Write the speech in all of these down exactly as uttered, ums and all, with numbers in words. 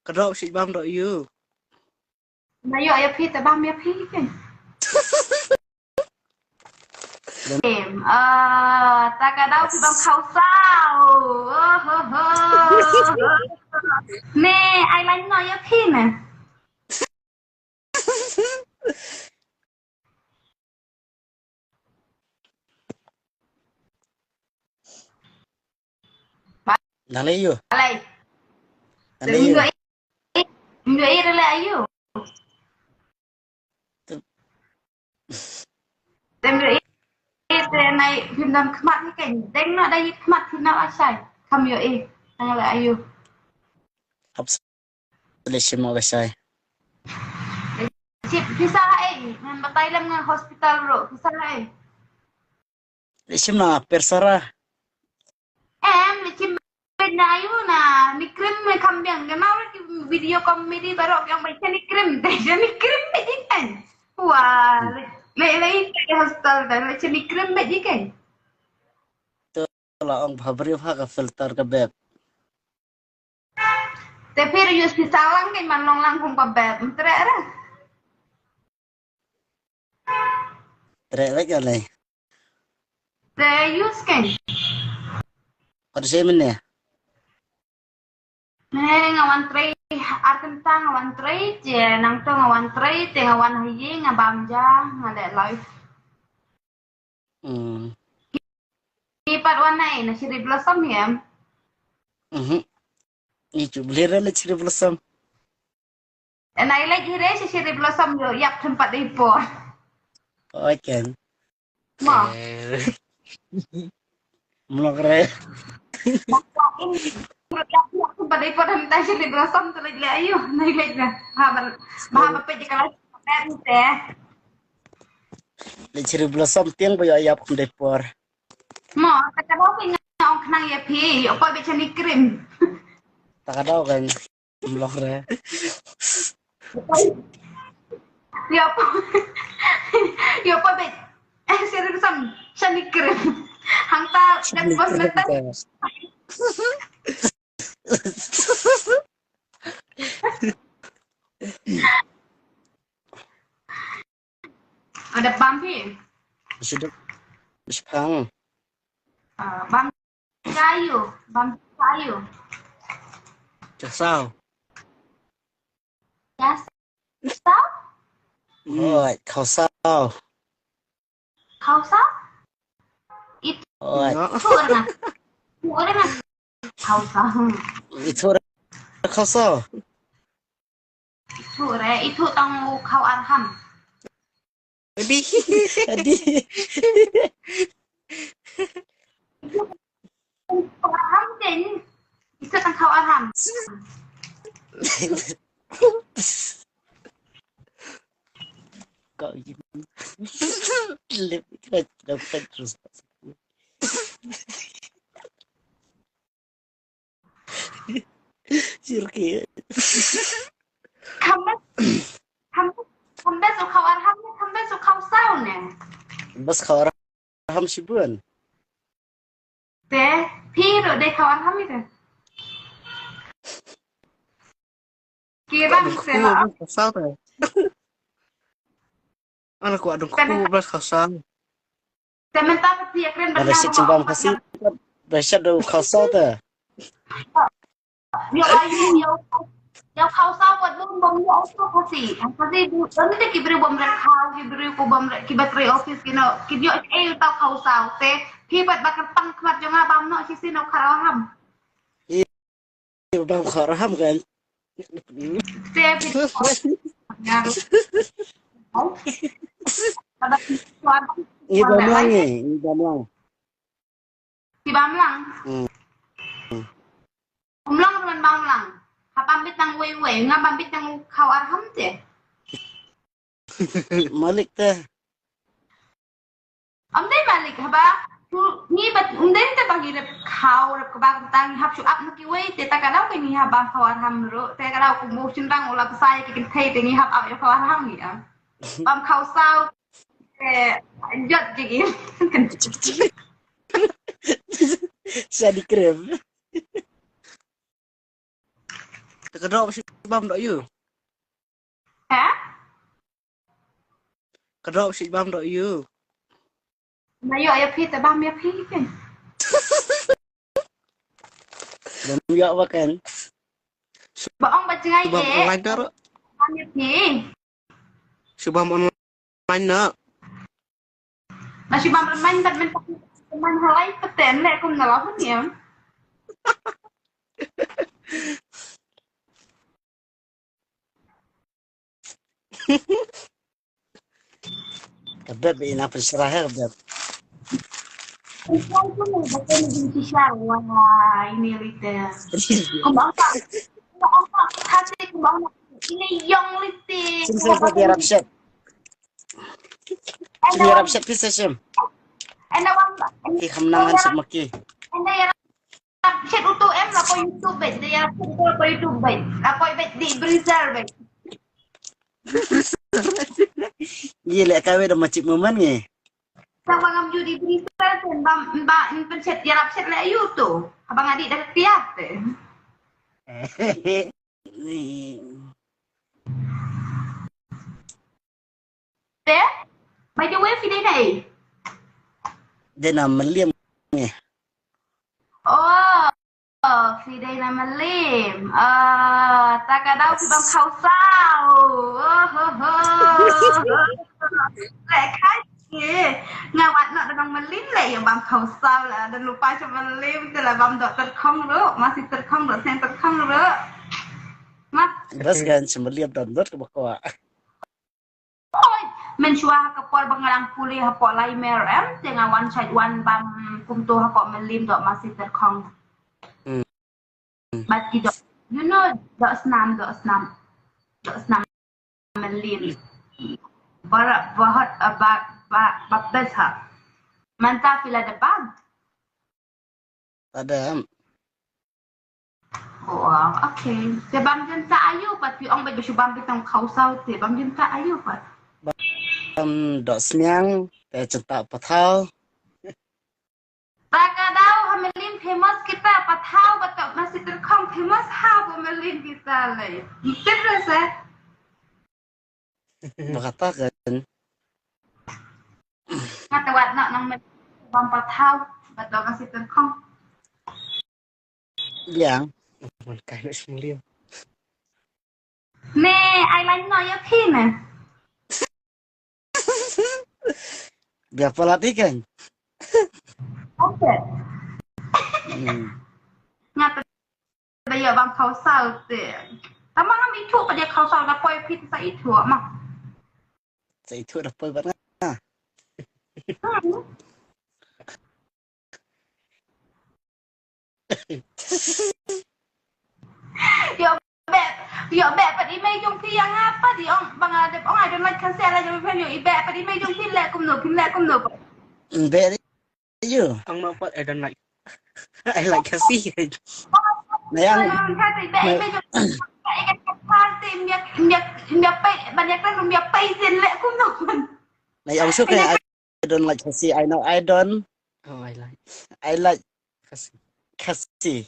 Ka dok shi bam dok ïu. Na ïoh ïa phi te bam ïa phi kan. Em, ah, ta ka dau phi bam khau saw. Oh, ho, ho. Ne, ai lain noh ïa phi ne. Nang lei ïu. Alai. Nang lei ïu. Nang lei ïu. Tem ri te nai phim dam khmat ni kan deng no dai khmat phim na asai. Kam ïoh eh nang la ayu. Hap le shim o asai. Chip pisa ai ngan batai lem ngan hospital ro pisa ai. Lechim na persara. Em lechim na ayu na ni krim me kam biang ke mau ki video comedy baru yang baca ni krim deh ni krim be jikan. Wah, le le ke hospital dah baca ni krim be jikan. Tu la ong bhabri bha ka filter ka beb. Te phi use pisa lang kan man long lang kum ka beb. Mtre ra. Tre lek ya lei. Te use kan. Kau tu sih mana? Meh nga wan trei ar kentang nga wan trei je nang to nga wan trei te nga wan hayi nga bam ja nga le life. Hmm. Ki pat wan nai na cherry blossom yam. Mhm. Ni chu blera le cherry blossom. Nai lek hire si cherry blossom yo yak tempat ipor. Oi ken. Ma. Mlok re. Yak tempat ipor hem tai cherry blossom tu lek le ayu nai lek na. Ha ba ha ba pe jikala te. Le cherry blossom tiang ba yo yap kum depor. Ma, ta ka dau phi nga ong khnang ya phi, yo pa be chani krim. Ta ka dau kan. Mlok re. Yo pa. Yo pa be. Eh, serius sam. Chani krim. Hang ta kan bos menta. Ada bam phi. Sudah. Bishpang. Ah, bam kayu, bam kayu. Chasau. Chasau? Oi, khau sau. Khau sau? Itu Oi. Itu orang. Itu orang. Khau sau. Itu orang khau sau. Itu re, itu tang u khau arham. Adi. Adi. Khau arham din. Itu tang khau arham. Kau ini. Lip kita dapat terus. Sirki. Khambes, khambes, khambes u khau arham ne, khambes u khau sau ne. Bas khau arham shibun. Te, phi ro de khau arham ite. Kirang se la. Khau sau te. Ana ku adung ku bas khau sau. Te mynta ka phi kren ban. Ada si jingbam khasi. Dah siap dah khau sau te. Yo ayu yo. Yo khau sau pat bum bum yo khau khasi. Khasi du ni te ki briew bum red khau ki briew ku bum red ki battery office ki no ki yo e yo tau khau sau te. Phi pat ba ka tang khmat jong nga bam no si si no khau arham. Bam khau arham kan. Ngi bam lang ngi, ngi bam lang. Ki bam lang. Ym long ruh bam lang. Haba bit nang wei wei nga bam bit nang khau arham te. Malik te. Ym dei malik haba ngi bat ym dei te ba ngi rep khau rep kaba kumta ngi hap shu ap na kiwei te ta ka dau ka ngi hap bam khau arham ruh te ka dau kum u shynrang u la psa ïa ki kynthei te ngi hap ap ïa khau arham ngi am. Bam khau sau te jot jingim. Sa di krem. Te ka drop shi bam dok ïu. Ha? Ka drop shi bam dok ïu. Na ïoh ïa phi te bam ïa phi kan. Dang ïoh ba kan. Ba ong ba jngai Shi bam eh. Online dok. Bam ïa phi. Shi bam online na. Na shi bam online bad men man halai peten le kum na la hun ïa. Ka beb ina pynshra ha ka beb. Ini lite. Kumba ong ta. Kumba ong ta. Hati kumba ong ta. Ini yong lite. Sim sim sim ïarap shet. Sim ïarap shet phi sa sim. Enda wan. Ki kham nang han shet ma ki. Enda ïarap shet utu em la ko YouTube beit. Enda ïarap shet utu la ko YouTube beit. La ko beit di Brizar beit. Ye leh kawei da ma chik moment ngi. Sa ba ngam ju di Brizar kan ba ba in pen shet ïarap shet leh YouTube. Haba nga di da tiap te. Te? By the way, phi dei na ei? Dei na Mylliem ngi. Oh, phi dei na Mylliem. Ah, ta ka daw phi bam khawsaw. Oh, ho, ho. Leh kai ki. Nga wat noh da bam Mylliem leh ïa bam khawsaw la. Da lypa sha Mylliem te la bam dok tyrkhong ruh. Masi tyrkhong dok seng tyrkhong ruh. Mat. Bas kan sha Mylliem don dot ka ba kwah. Oi, mynshuwa ha ka por ba nga dang pule hapoh Laimer em, te nga wan shait wan bam kumto hapoh Mylliem dok masi tyrkhong. Hmm. Bad ki dok, you know, dok snam, dok snam, dok snam Mylliem. Bara bahot ba ba ba bes ha. Mynta phi la da bag. Padam. Oh, okay. Te bam jin ta ayu pat phi ong ba shu bam bit tang khawsaw te bam jin ta ayu pat. Bam dok sniang te chynta pathaw. Ta ka daw ha Mylliem famous kita pathaw ba tok masi tyrkhong famous ha ba Mylliem kita lei. Mesti terus eh. Ba kata kan. Kata wat nak nang Mylliem bam pathaw ba tok masi tyrkhong. Yang. Mon kai na Mylliem. Ne, ai lain no ya phi ne. Bia palat ikan. Okay. Hmm. Ngata da ya bam khawsaw te. Tama ngam ithuh pat ya khawsaw da poi phi sa ithuh ma. Sa ithuh da poi pat nga. Yo be, yo be pat i mei jong phi ïa nga pat i ong ba nga dep ong I don't like Khasi, I like Jaintia. Yo i be pat i mei jong phi leh kumno, phi leh kumno pat. Be yu. Ang ma pat I don't like. I like Khasi. Na yang. Na yang shu kai I don't like Khasi. I know I don't. Oh, I like. I like Khasi. Khasi.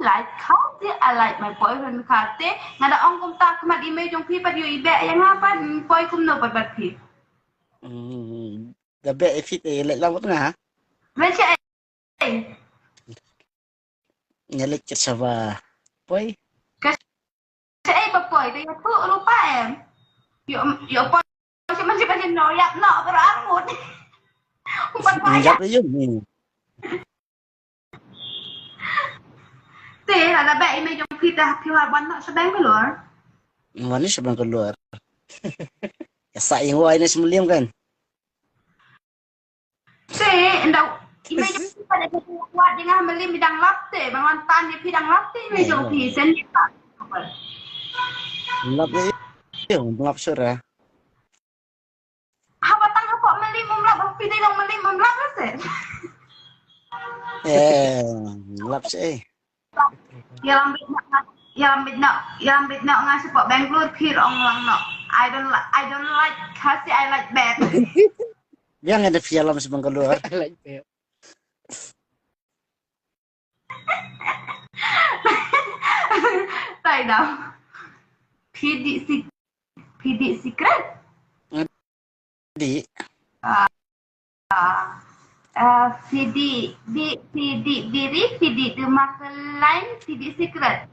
Like Khasi, I like my boyfriend Khasi. Nga da ong kumta khmat i mei jong phi pat ïoh i beh ïa nga pat poi kumno pat bad phi. Hmm. Da beh i fit i leh lang wat nga. Wen sha Nga leh chet sha ba. Poi. Sha ei ba poi da ïathuh ruh pa em. Ïoh ïoh poi sha man sha man no ïap no ka ruh arngut. Umpat pa Ïap ïap. Ïap ïoh. Te la da beh i mei jong phi da phi war ban no sha Bangalore. Wan ni sha Bangalore. Ya sa ïing wai ni sha Mylliem kan. Te ynda i mei jong phi pat da wat jingah Mylliem i dang lap te ban wan tan ïa phi dang lap te i mei jong phi sen ïa pat. Lap ni. Lap sura. Haba tang hapoh Mylliem um lap, haba phi dei long Mylliem um lap se. Eh, lap se. Ïalam bit noh, ïalam bit noh, ïalam bit noh nga sha pok Bangalore phi ong lang noh. I don't like, I don't like Khasi, I like bad. Biang ada film sha Bangalore. I like that. Phi dih sik-, phi dih secret? Dih. Ah, ah, phi dih, dih, phi dih biri, phi dih duma kelain, phi dih secret.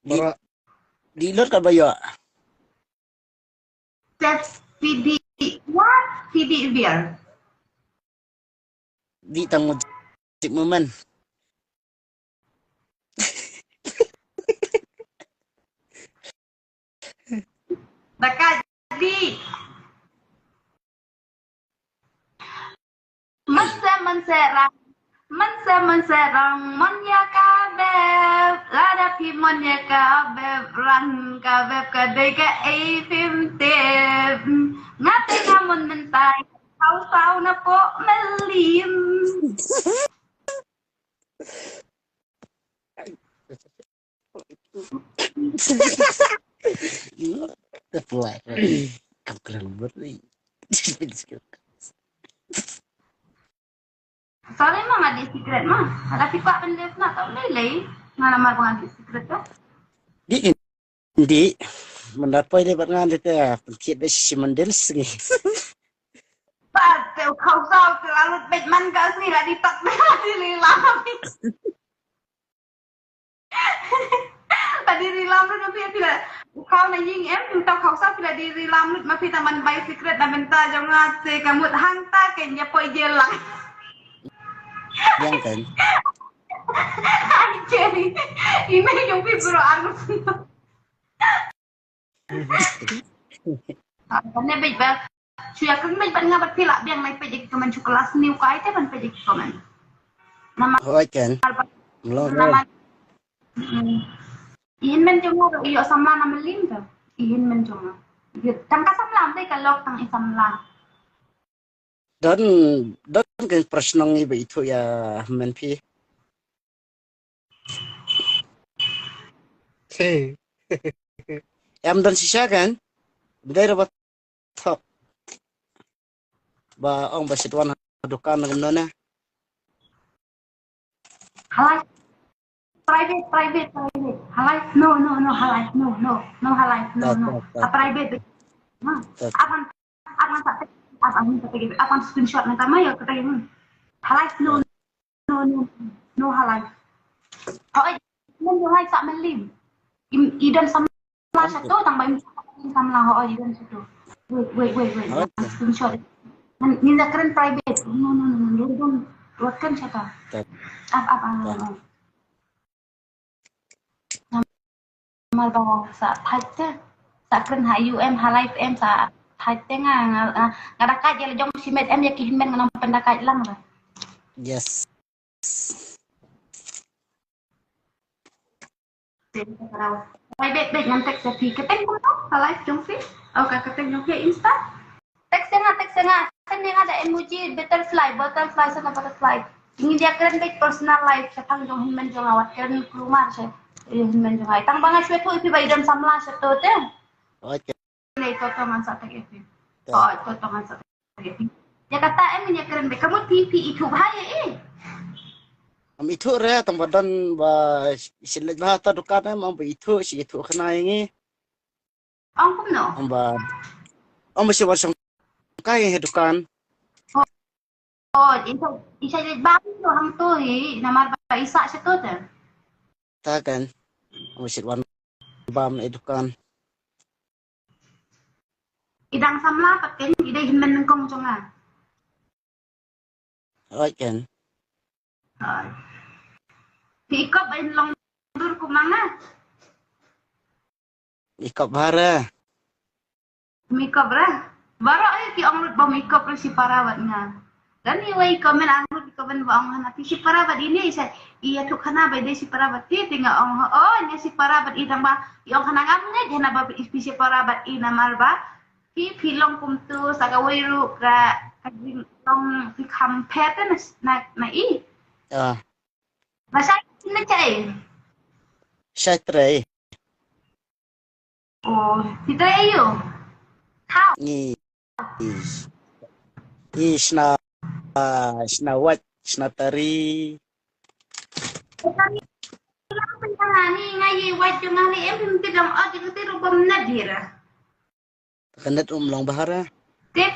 Dih, dih lut kaba ïoh. Te phi dih wat, phi dih biar. Dih tang mut sik momen. Daka dih. Mynse mynse rang, mynse mynse rang, mon ïa ka beb, lada phi mon ïa ka beb, rang ka beb ka dei kaei phim tip. Nga te nga mon mynta, saw saw na poh Mylliem. Sorry ma, nga dih secret ma. Lada phi kwah ban leh na, tau lei lei. Nga namar ba nga dih secret ka. Dih, dih. Mynta poi dei bad nga dei te, pynkit dei shi mandil sngi. Pat te u khaw saw te la lut beit man ka sngi, la dih tak la dih lila. La dih rilam lut ma phi, phi la. U khaw na ïing em, u tau khaw saw phi la dih rilam lut ma phi, ta man bai secret na bynta jong nga, te ka mut hangta kein ïa poi jel lang. Biang kein. Ai, Jerry. Ine jong phi bro anu. Ah, kane beit ba. Shu ïa kren beit bad nga bad phi lah biang, nai peit ïa ki comment shu klas niu kai te ban peit ïa ki comment. Namar. Hooid kein. Mlong. Namar. Mm. I hynmen jong nga ruh i ïoh samla na Mylliem te. I hynmen jong nga. Tang ka samla, ym dei ka lok, tang i samla. Don, don kein prashna ngi ba ithuh ïa hynmen phi. Em don shisha kein? Ym dei ruh ba thok. Ba ong ba shit wan ha dukan na kumno ne. Halai. Private, private, private. Halai. No, no, no, halai. No, no. No, halai. No, no. A private. Ha. Apan, apan sa, apan sa, apan screenshot na tama yo kata. Halai. No, no, no, no, halai. Hooid, men halai sa Mylliem. I don samla shato, tang ba im samla, hooid, i don shato. Wait, wait, wait, wait. Screenshot. Ngin ïa kren private. No, no, no, no, no, don't. Wat kren shato. Ap, ap, ap, ap. Namar ba sa thait te. Sa kren ha U M ha live em sa thait te nga, nga, nga, nga da kait ïa la jong shimet em ïa ki hynmen nga nang pynda kait lang ba. Yes. Te ka raw. Bai bet bet ngan text ïa phi. Kyrteng kumno? Ka live jong phi? Oh, ka kyrteng jong phi Insta? Text ïa nga, text ïa nga. Send ïa nga da emoji butterfly, butterfly, send a butterfly. Ngi ïa kren beit personal life shaphang jong hynmen jong nga, wat kren kulmar sha hynmen jong nga. Tang ba nga shu ïathuh ïa phi ba i don samla shato te. Okay. Nei to to ngan sa tag ïa phi. To to to ngan sa tag ïa phi. Ïa kata em ngi ïa kren beit. Ka mut phi phi ithuh bha ïa i. Ym ithuh re, tang ba don ba i shu leit bha ta dukan em, ym ba ithuh, shu ithuh kane ïa ngi. Ong kumno? Ong ba, ong ba shu wan shong kai ha dukan. Oh, oh, i sa, i sa leit bam tu ham tu i, namar ba i sah shato te. Ta kan. Ong ba shu wan bam ha dukan. I dang samla pat kan, i dei hynmen nyngkong jong nga. Hooid kan. Hooid. Phi ikop ba in long dur kumang ah. Ikop bha re. Ym ikop re. Baroh hi ki ong lut ba ym ikop re, shipara bad nga. Don iwei i comment, ong lut i comment ba ong hana phi shipara bad ine, i sa i ïathuh khana ba i dei shipara bad phi, te nga ong hooid nga shipara bad i, tang ba i ong khana ngam ngeit hana ba phi shipara bad i namar ba phi phi long kumtu sa kawei ruh ka, ka jinglong phi kham pher te na, na, na i. Ah. Ba shai na shai. Shai trei. Oh, phi trei aiu? Khau. Ngi, ngi, ngi shna, ah, shna wait, shna tari. Tari. Ni nga ye wait jong nga ni em phi mesti long ot jong ti ru bom na dira. Ka net um long bahar eh. Tip.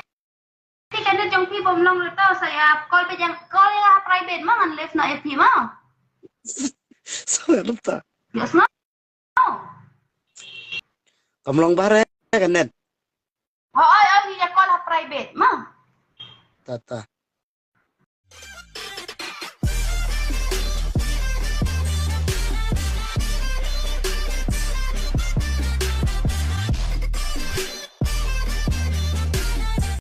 Phi ka net jong phi bom long ruta sa ya call pe jang call ya private ma ngan left na F P ma. Sorry ruta. Yes no. Kam long bahar eh ka net. Oh, oh, oh, ni ya call ha private ma. Tata.